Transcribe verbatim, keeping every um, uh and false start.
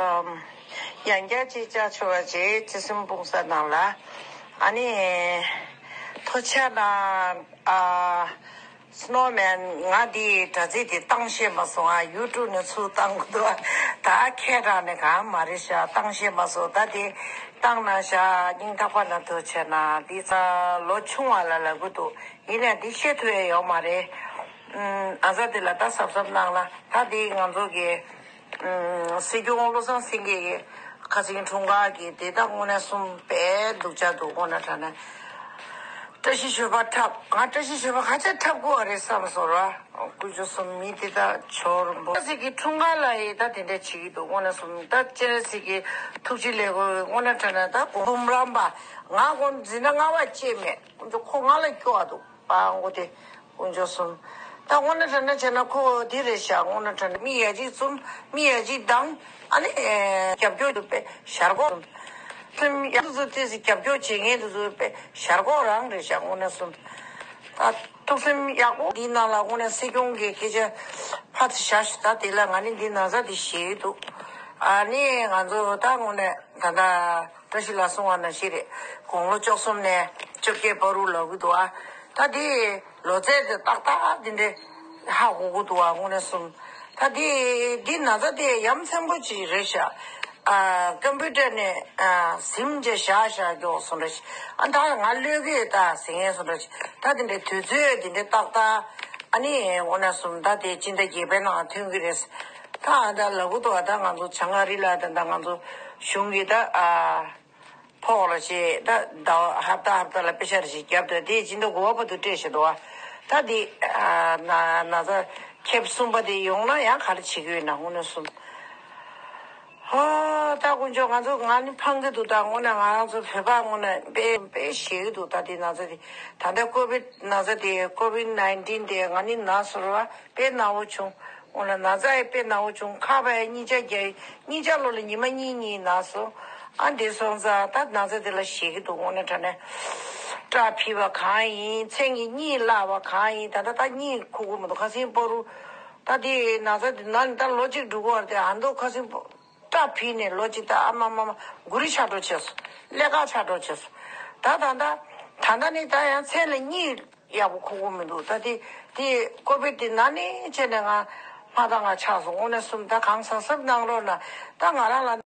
ཨམ། ཡང་བསྐྱར་ཅིག་བཅར་ཆོག་པ་བྱས། བརྩེ་སེམས་སྤུངས་ས་ནང་ལ། ཨ་ནི། ཐུགས་རྗེ་གནང་། ཨ། Snowman། ང་འདི་དྲ་ཚིགས་དེ་བཏང་ཤེས་མ་སོང་ཨ། YouTube་ནས་ཚུར་བཏང་གི་འདུག་ད་ཁྱེད་རང་ནས་གང་མ་རེད་ཤག་བཏང་ཤེས་མ་སོང་། ད་དེ་བཏང་གནང་ཤག་སྙིང་ཐག་པ་ནས་ཐུགས་རྗེ་གནང་། འདི་ཚ་ལོ་ཆུང་བ་ལ་ལབ་གི་འདུག་ཡིན་ནའི་འདི་བཤད་ཐུབ་ཡ་ཡོད་མ་རེད། ཨ་ཙ། དེ་ལ་ད་གཟབ་གཟབ་གནང་ལ། ད་དེ་ང་ཚོ་གི་ཨམ། སྲིད་སྐྱོང་བློ་བཟང་སེང་གེ་གི་ཁ་སང་འཁྲུངས་སྐར་གྱི་དེ་ད་དངོས་གནས་གསུམ་དཔེ་སྡུག་ཅག་འདུག་དངོས་གནས་དྲང་གནས། བཀྲ་ཤིས་ཞོལ་པ་འཁྲབ། ང་བཀྲ་ཤིས་ཞོལ་པ་ཁ་ཆེ་འཁྲབ་དགོས་པ་རེད་བསམ་སོང་ར། དཀོན་མཆོག་གསུམ། མི་དེ་ད་ཆོར་འབོ་སི་གི་འཁྲུངས་སྐར་ལ་ཡི་ད་དེ་འདྲ་བྱེད་ཀྱི་འདུག་དངོས་གནས་གསུམ། ད་སྤྱན་རས་གཟིགས་ཀྱི་ཐུགས་རྗེ་ལས་དགོས། དངོས་གནས་དྲང་གནས་ད་གོ་འབུམ་རམས་པ། ང་གོ་འཛིན་གྲྭ་ལྔ་པ་བཅས་མེད། དཀོན་མཆོག་ཁོ་ང་ལ་སྐྱོ་བ་འདུག་ཨ་ངོ་དེ། དཀོན་མཆོག་གསུམ། ད་དངོས་གནས་དྲང་གནས་བྱས་ན་ཁོ་འདི་རེད་ཤག་དངོས་གནས་དྲང་གནས་མི་ཡ་གཅིག་འཛོམས། མི་ཡ་གཅིག་བདམས། ཨ་ནི་རྒྱབ་སྐྱོར་དུ་དཔེ་ཞར་གོག་སེམས་ཡག་དུ་ཚོ་དེ་རྒྱབ་སྐྱོར་བྱེད་མཁན་དུ་ཚོ་དཔེ་ཞར་གོག་རང་རེད་ཤག་དངོས་གནས་གསུམ། ད་ཐུགས་སེམས་ཡག་པོ་འདི་ནང་ལ་དངོས་གནས་སྲིད་སྐྱོང་གི་སྐད་ཆ་ཕར་ཚུར་བཞག་ཤིག་ད་དེ་ལ་ང་ནི་འདི་ན་ཚ་འདི་ཞེ་གི་འདུག་ཨ་ནི་ང་ཚོ་ད་དངོས་གནས་ད་ལྟ། བཀྲ་ཤིས་ལགས་གསུང་བ་ནང་བཞིན་རེད། དགུང་ལོ་བཅུ་གསུམ་ནས་བཅོ་བརྒྱད་བར་དུ་ལབ་གི་འདུག་ཨ། ད་དེ་ལོ་ཚད་དེ་ཏག་ཏག་དེ་འདྲ་ཧ་གོ་གི་འདུག་ཨ། དངོས་གནས་གསུམ། ད་དེ་འདི་ན་ཚ་དེ་ཡ་མཚན་པོ་ཅིག་རེད་ཤག་ཨ། ཀམ་པུ་ཊར་ནས་ཨ། ཟིམ་བྱས་བཞག་བཞག་གི་འོ་སོང་འདྲ་ཞིག་ཨ། ད་ང་གློད་གི་ད་ཟེར་མཁན་སོང་འདྲ་ཞིག་ད་དེ་འདྲ་དུས་ཚོད་དེ་འདྲ་ཏག་ཏག་ཨ་ནི་དངོས་གནས་གསུམ། ད་དེ་སྤྱི་ཟླ་བརྒྱད་པའི་ནང་ཐོན་གི་རེད། ད་ད་ལབ་གི་འདུག་ཨ། ད་ང་ཚོ་བྱང་ཨ་རི་ལ་ད་ད་ང་ཚོ་གཞུང་གི་ད་ཨ། ཕོགས་ལ་བྱས་ད་ཟླ་བ་ཧབ་ཏ་ཧབ་ཏ་ལ་པེ་ཤ་རེ་ཞིག་བརྒྱབ་སྟེ་དེ་སྤྱི་ཟླ་དགུ་པ་བར་དུ་སྤྲད་བཞག་འདུག་བ། ད་དེ་ཨ། ན་ན་ཚ་ཁེབས་གསུམ་པ་དེ་ཡོང་ན་ཡང་ག་རེ་བྱེད་ཀྱི་ཡོད་ན་དངོས་གནས་གསུམ། ཧོ། ད་དཀོན་མཆོག་ང་ཚོ་ང་ནི་ཕངས་ཀྱི་འདུག་ད་དངོས་གནས་ང་རང་ཚོ་བོད་པ་དངོས་གནས་དཔེ་དཔེ་ཞེད་ཀྱི་འདུག་ད་དེ་ན་ཚ་དེ་ད་ལྟ་ཀོ་བིད་ན་ཚ་དེ་ཀོ་བིད་ནའིན་ཊིན་དེ་ང་ནི་ན་སོང་བ། དཔེ་ན་བོ་བྱུང་། འོ་ན་ན་ཚ་ཡི་དཔེ་ན་བོ་བྱུང་། ཁ་པ་ཡི་གཉིས་ཆ་རྒྱག་གཉིས་ཆ་ལོ་ལ་ཉི་མ་གཉིས་གཉིས་ན་སོང་། ཨ་འདི་སོང་ཙང་ད་ན་ཚ་དེ་ལ་ཞེད་ཀྱི་འདུག་དངོས་གནས་དྲང་གནས། སྐྲ་ཕྱིས་པ་གང་ཡིན། མཚན་གྱི་གཉིད་བརླག་པ་གང་ཡིན། ད་ལྟ་ད་གཉིད་ཁུག་གི་མི་འདུག་ཁ་སང་པོ་རུ། ད་དེ་ན་ཚ་དེ་ན་ནི་ད་ལོ་གཅིག་འགྲོ་གི་ཡོད་རེད་དེ། ཨ་མདོ་ཁ་སང་པོ་སྐྲ་ཕྱིས་ནས་ལོ་གཅིག་ད་ཨ་མ་མ་མ་མགོ་རིལ་ཆགས་འགྲོ་བྱས་སོང་། ཀླད་ཁ་ཆགས་འགྲོ་བྱས་སོང་། ད་ད་ད་ད་ད་ནི་ད་ཡང་མཚན་ལ་གཉིད། ཡག་པོ་ཁུག་གི་མི་འདུག་ད་དེ་དེ་ཀོ་བིད་དེ་ན་ནས་བྱས་ནས་ང་མ་ད་ང་ཆགས་སོང་། དངོས་གནས་གསུམ། ད་གང་གཟབ་གཟབ་གནང་རོགས་གནང་། ད་ང་རང་ལ་